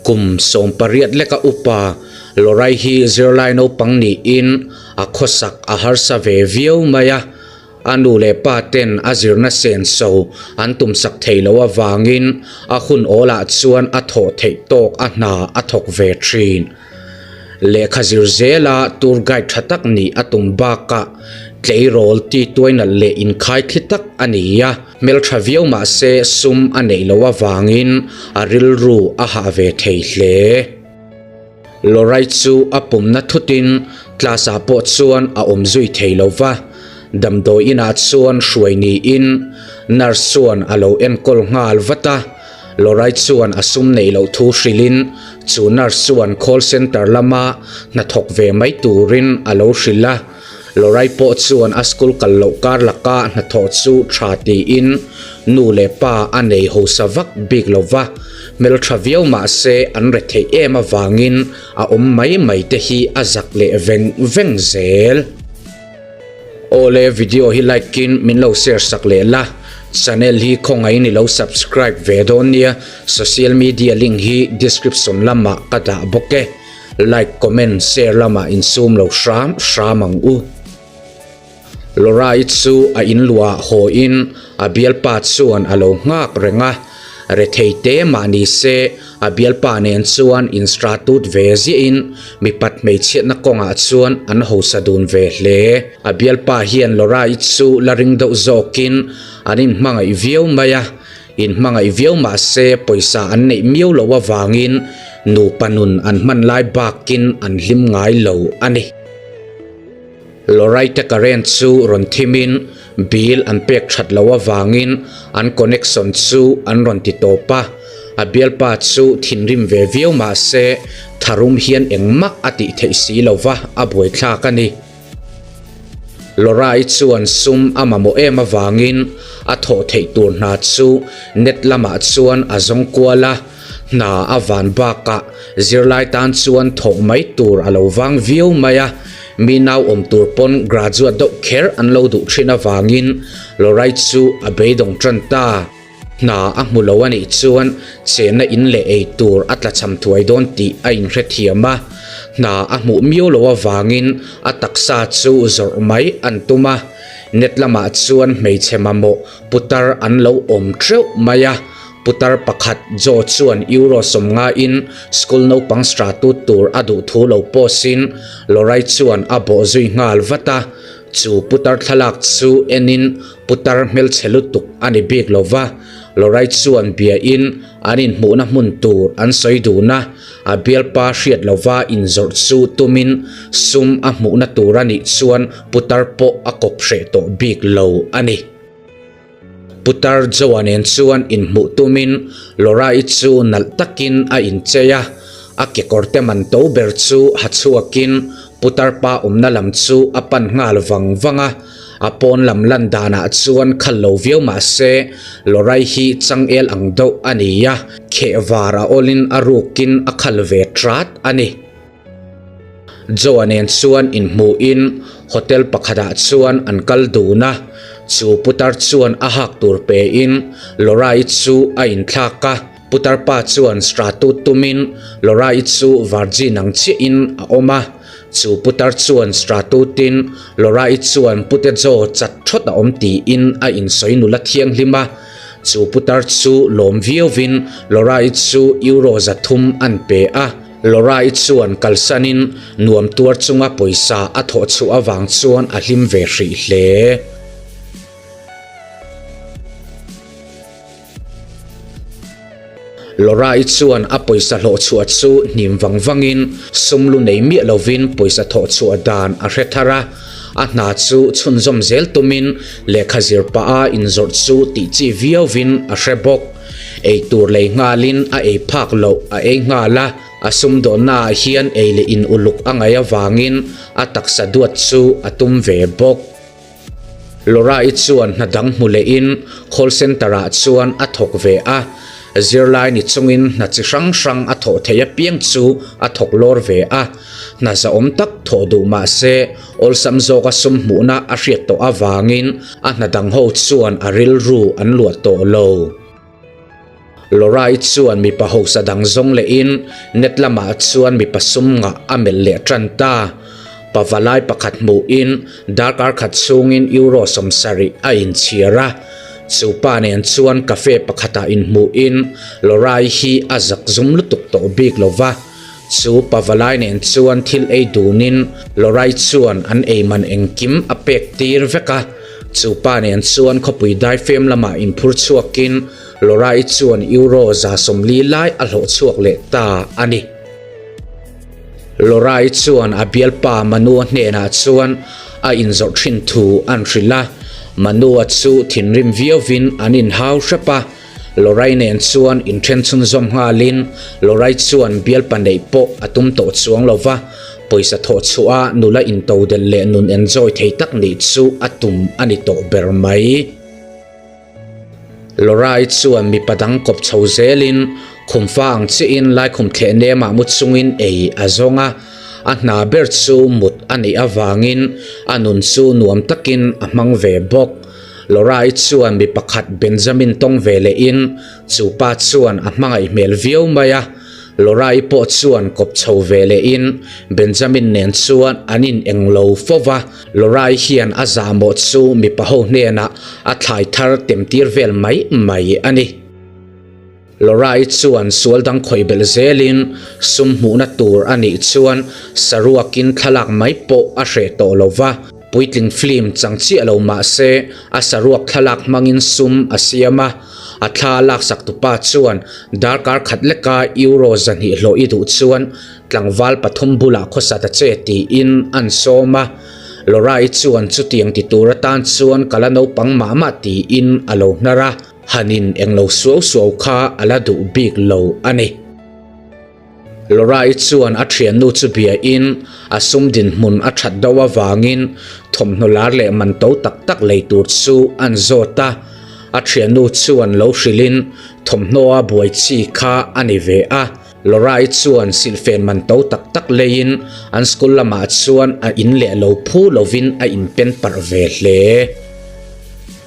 Kum 18 leka upa Lorai hi zirlai naupang niin a khawsak a harsa ve viau mai a. A nu leh pa ten a zirna senso an tumsak thei loh avangin a hun awlah chuan a thawh theih tawk a hna a thawk ve thin. Lehkha zir zela tour guide tha tak nih a tum bakah tleirawl ti tuai nalh leh inkhai thli tak a ni a, hmeltha viau mah se sum a neih loh avangin a rilru a hah ve thei hle. Lorai chu a pumna thutin class ah pawh chuan a awm zui thei lo va, damdawi inah chuan hruai niin nurse chuan a lo enkawl nghal vat a. Lorai chuan a sum neih loh thu hrilhin chu nurse chuan call center lama hnathawk ve mai turin a lo hrilh a. Lorai pawh chuan a school kal loh kar laka hnathawh chu tha tiin nu leh pa a nei hausa vak bik lo va, hmeltha viau mah se an retheih em avangin a awm mai mai te hi a zak leh veng veng zel. Awle video hi like in min lo share sak leh la, channel hi khawngaihin i lo subscribe ve dawn nia, social media link hi description lamah ka dah bawk e. Like, comment, share lamah insum lo hram hram ang u. Laura-i chu a inluah haw in a bialpa chuan a lo nghak reng a, rethei te mah ni se a bialpa nen chuan instratut ve ziah in mipat hmeichhiatna kawngah chuan an hausa dun ve hle. A bialpa hian Laura-i chu la ring deuh zawkin an inhmangaih viau mai a, Inhmangaih viau mah se pawisa an neih miau loh avangin nupa nun an hman lai bakin an hlim ngai lo a ni. Loraite current chu rawn thimin bill an pek that loh avangin an connection chu an rawn ti tawp a, a bialpa chu thinrim ve viau mah se tharum hian engmah a tih theih si lova a buaithlak a ni. Laura-i chuan sum a mamawh em avangin a thawh theih tur hna chu net lamah chuan a zawng kual a, hna a van bakah zirlai tan chuan thawh mai tur a lo vang viau mai a, mi nau awm tur pawn graduate deuh kher an lo duh thin avangin Laura-i chu a beidawng tan ta. Hna a hmu lo a nih chuan chenna in leh ei tur a tlachham thuai dawn tih a inhrethiam a, hna a hmuh miau loh avangin a taksa chu zawrh mai an tum a, net lamah chuan hmeichhe mamawh putar an lo awm teuh mai a, putar pakhat Joe chuan euro 50 in school naupang stratut tur a duh thu lo post in Lorai chuan a bawh zui nghal vat a. Chu putar thlalak chu enin putar hmelchhe lutuk a ni bik lo va, Lorai chuan biain an inhmuhna hmun tur an sawi dun a, a bialpa hriat lova inzawrh chu tumin sum a hmuhna tur a nih chuan putar pawh a kawp hreh tawh bik lo a ni. Putar Joa nen chuan inhmuh tumin Laura-i chu nalh takin a inchei a, a kekawrte man to ber chu ha chhuakin Putar pa awmna lam chu a pan nghal vang vang a, a pawn lam lan danah chuan khal lo viau mah se Laura-i hi changel ang deuh a ni a, kheh var a awlin a rukin a khal ve trat a ni. Joe-a nen chuan inhmuhin hotel pakhatah chuan an kal dun a, chu putar chuan a hak tur pein Laura-i chu a inthlak a, putar pa chuan stratut tumin Laura-i chu virgin ang chiahin a awm a, chu putar chuan stratutin Laura-i chuan pute Joe chat thawt a awm tiin a insawi nula thianghlim a, chu putar chu lawm viauvin Laura-i chu euro 300 an pe a. Laura-i chuan kalsanin nuam tuar chunga pawisa a thawh chhuah avang chuan a hlim ve hrih hle. Laura-i chuan a pawisa hlawh chhuah chu hnim vang vangin sum lu nei miah lovin pawisa thawh chhuah dan a hre thar a, a hna chu chhunzawm zel tumin lehkha zir pah a inzawrh chu tih chi viauvin a hre bawk. Ei tur lei nghalin a ei phak loh a ei nghal a, a sumdawnnaah hian ei leh in uluk a ngaih avangin a taksa duat chu a tum ve bawk. Laura-i chuan hna dang hmu lehin call centre-ah chuan a thawk ve a, zirlai ni chungin hna chi hrang hrang a thawh theih apiang chu a thawk lawr ve a, hna zahawm tak thawh duh mah se awlsam zawka sum hmuhna a hriat tawh avangin a hna dang ho chuan a rilru an luah tawh lo. Laura-i chuan mipa hausa dang zawng lehin net lamah chuan mipa sum ngah a melh leh tan ta. Pavalai pakhat hmuhin darkar khat chhungin euro 70 a inchhiar a. Chu pa nen chuan cafe pakhatah inhmuhin Laura-i hi a zak zum lutuk tawh bik lo va. Chu pavalai nen chuan thil ei dunin Laura-i chuan an ei man engkim a pek tir vek a. Chu pa nen chuan khawpui daifem lamah inphur chhuakin Laura-i chuan euro 40 lai a hlawh chhuak leh ta a ni. Laura-i chuan a bialpa Manu-a hnenah chuan a inzawrh thin thu an hrilh a. Manu-a chu thinrim viauvin an inhau hrep a. Laura-i nen chuan inthen chhunzawm nghalin Laura-i chuan bialpa neih pawh a tum tawh chuang lo va, pawisa thawh chhuah a nula intodelh leh nun enjoy thei tak nih chu a tum a ni tawh ber mai. Laura-i chuan mipa dang kawp chho zelin khumfa ang chiahin laikhum thleh nemah mu chungin ei a zawng a, a hna ber chu mut a nih avangin a nun chu nuam takin a hmang ve bawk. Laura-i chuan mi pakhat Benjamin tawng ve lehin chu pa chuan a hmangaih hmel viau mai a, Laura-i pawh chuan kawp chho ve lehin Benjamin nen chuan an in eng lo fo va, Laura-i hian a zahmawh chu mipa ho hnenah a thlai thar tem tir vel mai mai a ni. Laura-i chuan sual dang khawih belh zelin sum hmuhna tur a nih chuan saruakin thlalak mai pawh a hreh tawh lo va, puitling film chang chiah lo mah se a saruak thlalak hmangin sum a siam a, a thla laksak tupa chuan darkar khat leka euro 200 hlawh i duh chuan tlangval pathum bulah khawsa ta che tiin an sawm a, Laura-i chuan chutiang ti tur atan chuan ka la naupang mah mah tiin a lo hnar a. Hanin englo suau suau kha a la duh bik lo a ni. Laura-i chuan a thiannu chu biain a sum dinhmun a that deuh avangin thawmhnaw lar leh man to tak tak lei tur chu an zawt a. A thiannu chuan lo hrilhin thawmhnaw a buai chi kha a ni ve a. Laura-i chuan silhfen man to tak tak leiin an school lamah chuan a in leh lo phu lovin a inpen parh ve hle.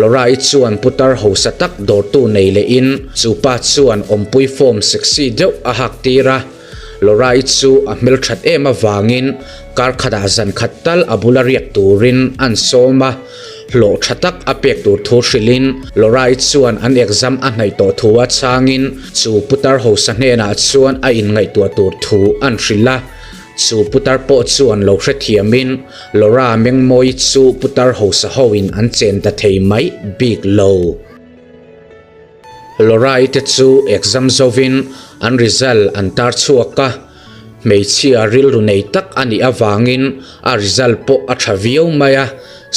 Laura-i chuan putar hausa tak dawrtu nei lehin chu pa chuan awmpui form sexy deuh a hak tir a. Laura-i chu a hmelthat em avangin kar khatah zan khat tal a bula riak turin an sawm a. Hlawh tha tak a pek tur thu hrilhin Laura-i chuan an exam a hnaih tawh thu a chhangin chu putar hausa hnenah chuan a inngaihtuah tur thu an hrilh a. Chu putar pawh chuan lo hrethiamin Laura Mengmawi chu putar hausa hoin an chen ta thei mai bik lo. Laura-i te chu exam zovin an result an tar chhuak a, hmeichhia rilru nei tak a nih avangin a result pawh a tha viau mai a,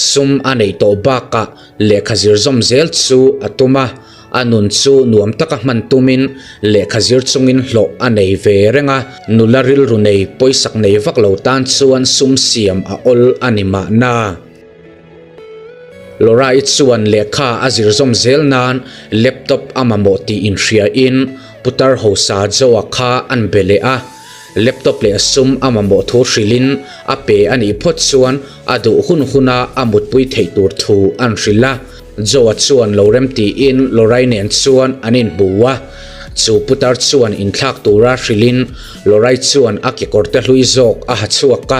sum a neih tawh bakah lehkha zir zawm zel chu a tum a. A nun chu nuam taka hman tumin lehkha zir chungin hlawh a nei ve reng a, nula rilru nei pawisak nei vak lo tan chuan sum siam a awl a ni mahna. Laura-i chuan lehkha a zir zawm zel nan laptop a mamawh tih inhriain Putar Hosa Joe-a kha an be leh a, laptop leh sum a mamawh thu hrilhin a pe a nih phawt chuan a duh hun huna a mutpui theih tur thu an hrilh a. Joe-a chuan lo rem tiin Lorai nen chuan an inhmu a, chu putar chuan inthlak tura hrilhin Lorai chuan a kekawrte hlui zawk a ha chhuak a,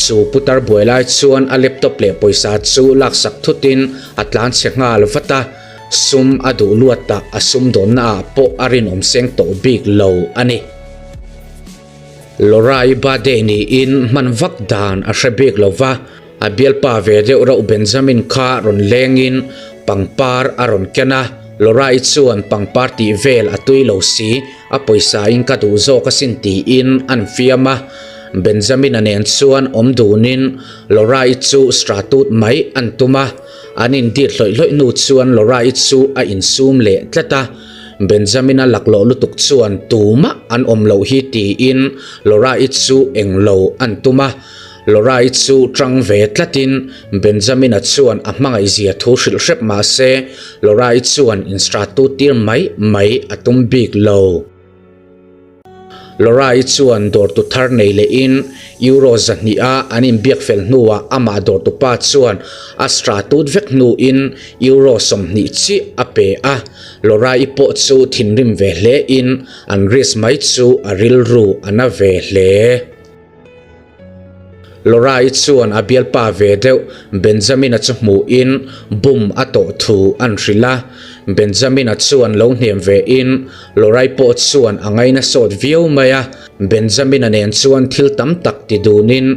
chu putar buai lai chuan a laptop leh pawisa chu laksak thutin a tlan chhe nghal vat a, sum a duh luatah a sum dawnna ah pawh a rinawm seng tawh bik lo a ni. Lorai birthday niin hman vak dan a hre bik lo va. A bialpa ve deuh rauh Benjamin kha rawn lengin pangpar a rawn ken a, Laura-i chuan pangpar tih vel a tui lo si, a pawisa in ka duh zawk asin tiin an fiam a. Benjamin-a nen chuan awm dunin Laura-i chu stratut mai an tum a, an indit hlawih hlawih hnu chuan Laura-i chu a insum leh tlat a. Benjamin-a laklawh lutuk chuan tumah an awm loh hi tiin Laura-i chu englo an tum a. Laura-i chu tang ve tlatin Benjamin-a chuan a hmangaihzia thu hrilh hrep mah se Laura-i chuan instrattu tir mai mai a tum bik lo. Laura-i chuan dawrtu thar nei lehin Euro 200 a an inbiak fel hnuah amah dawrtupa chuan a stra tut vek hnuin Euro 20 chiah a pe a. Laura-i pawh chu thinrim ve hlein an risk mai chu a rilru a na ve hle. Laura-i chuan a bialpa ve deuh Benjamin-a chu hmuhin bum a tawh thu an hrilh a. Benjamin-a chuan lo hnem vein Laura-i pawh chuan a ngaina sawt viau mai a. Benjamin-a nen chuan thil tam tak ti dunin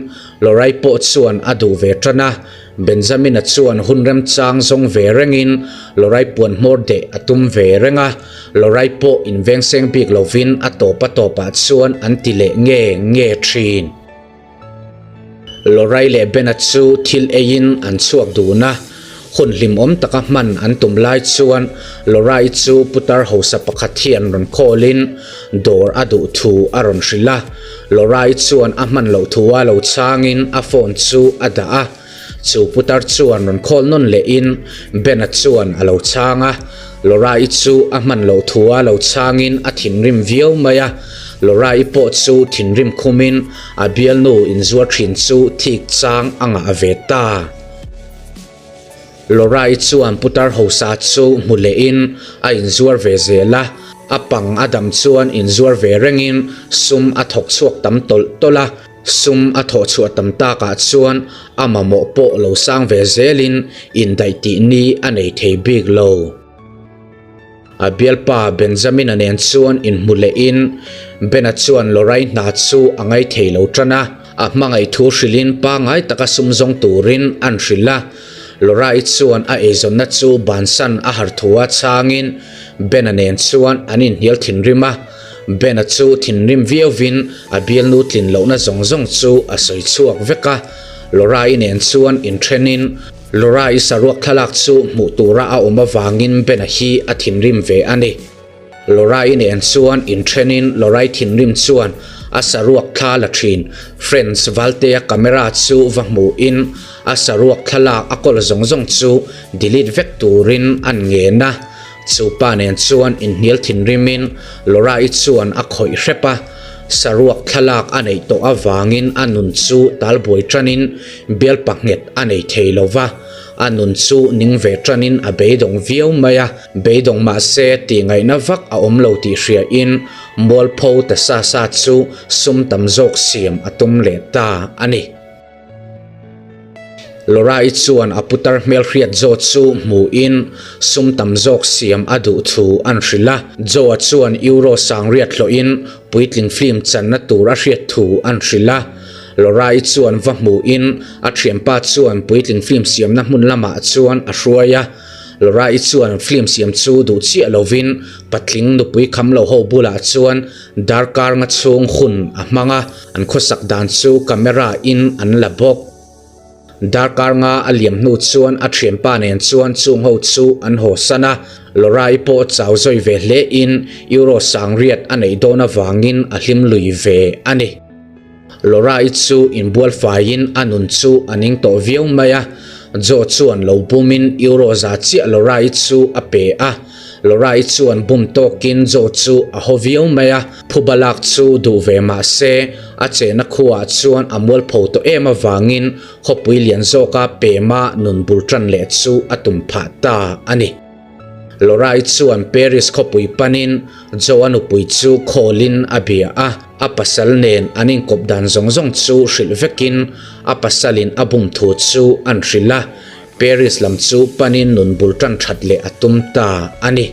Laura-i pawh chuan a duh ve tan a. Benjamin-a chuan hun remchang zawng ve rengin Lorai puan hmawr deh a tum ve reng a, Lorai pawh invengseng bik lovin a tawp a tawpah chuan an ti leh nge nge thin. Lorai leh Bena chu thil eiin an chhuak dun a, hun hlimawm taka hman an tum lai chuan Lorai chu putar hausa pakhat hian rawn call-in dawr a duh thu a rawn hrilh a. Lorai chuan a hman loh thu a lo chhangin a phone chu a dah a. Chu putar chuan rawn call nawn lehin Ben-a chuan a lo chhang a. Laura-i chu a hman loh thu a lo chhangin a thinrim viau mai a. Laura-i pawh chu thinrim khumin a bialnu inzuar thin chu thik chang a ngah ve ta. Laura-i chuan putar hausa chu hmu lehin a inzuar ve zel a, a pang a dam chuan inzuar ve rengin sum a thawk chhuak tam tawlh tawlh a, sum a thawh chhuah tam takah chuan a mamawh pawh lo sang ve zelin indaih tih ni a nei thei bik lo. A bialpa Benjamin-a nen chuan inhmu lehin Ben-a chuan Lorai hna chu a ngai thei lo tan a, a hmangaih thu hrilhin pangngai taka sum zawng turin an hrilh a. Lorai chuan a eizawnna chu bansan a har thu a chhangin Ben-a nen chuan an inhnial thinrim a. Ben-a chu thinrim viauvin a bialnu tlin lohna zawng zawng chu a sawi chhuak vek a. Lorai nen chuan inthenin Laura-i saruak thlalak chu hmuh tura a awm avangin Ben-a hi a thinrim ve a ni. Laura-i nen chuan inthenin Laura-i thinrim chuan a saruak thla la thin. Friends Valtea camera chu va hmuhin a saruak thlalak a kawl zawng zawng chu delete vek turin an ngen a. Chu pa nen chuan inhnial thinrimin Laura-i chuan a khawih hrep a. Saruak thlalak a neih tawh avangin a nun chu talbuai tanin bialpa nghet a nei thei lo va, a nun chu ning ve tanin a beidawng viau mai a, beidawng mahse tihngaihna vak a awm lo tih hriain mualpho ta sa sa chu sum tam zawk siam a tum leh ta a ni. Laura-i chuan a putar hmelhriat Joe chu hmuhin sum tam zawk siam a duh thu an hrilh a. Joe-a chuan Euro sangriat hlawhin puitling film channa tur a hriat thu an hrilh a. Laura-i chuan va hmuhin a thianpa chuan puitling film siamna hmun lamah chuan a hruai a. Laura-i chuan film siam chu duh chiah lovin patling nupui kham lo ho bulah chuan darkar nga chhung hun a hmang a. An khawsak dan chu camera in an la bawk. Darkar nga a liam hnu chuan a thianpa nen chuan chung ho chu an haw san a, Laura-i pawh chau zawi ve hle in Euro sangriat a neih dawn avangin a hlim lui ve a ni. Laura-i chu inbual faiin a nun chu a ning tawh viau mai a, Joe chuan lo bumin Euro za chiah Laura-i chu a pe a, Laura-i chuan bum tawkin Joe chu a haw viau mai a, Phuba lak chu duh ve mah se, a chehna khuaah chuan a mualpho tawh em avangin khawpui lian zawka pema nun bul tan leh chu a tum phah ta a ni. Laura-i chuan Paris khawpui panin Joe-a nupui chu call-in a bia a, a pasal nen an inkawp dan zawng zawng chu hrilh vekin a pasalin a bum thu chu an hrilh a, Paris lam chu panin nun bul tan that leh a tum ta a ni.